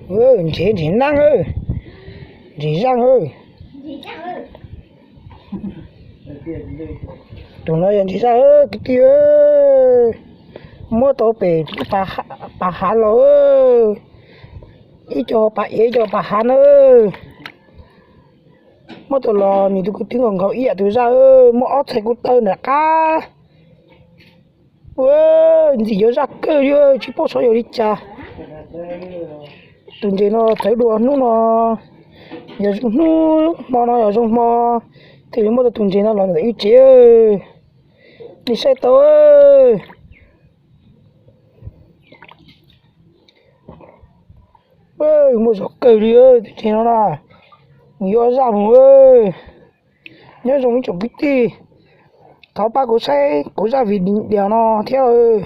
Nrhiav nrhiav nab, nrhiav zaj. Tus no yog nrhiav zaj kwv tij. Muab tau pem pas hav los, ib co pas iav ib co pas hav na. Muab tau los nws tus kwv tij nkaus nkaus ib yam tus zaj, muaj ob txhais kuj tawg nram qab. Ntxim yuav zaj kawg li, tsis paub xyov yog li cas. Tus ntses no txawv dua hnub no, yog zoo hnub hmo no yog zoo hmo, thiaj li muab tau tus ntses no los ntawm wb tsev. Nej saib tau, muaj zog kawg li tus ntses no na. Nws yuav zaj mus. Nyob zoo ib tsoom kwv tij, thov pab kuv saib kuv zaj video no thiab.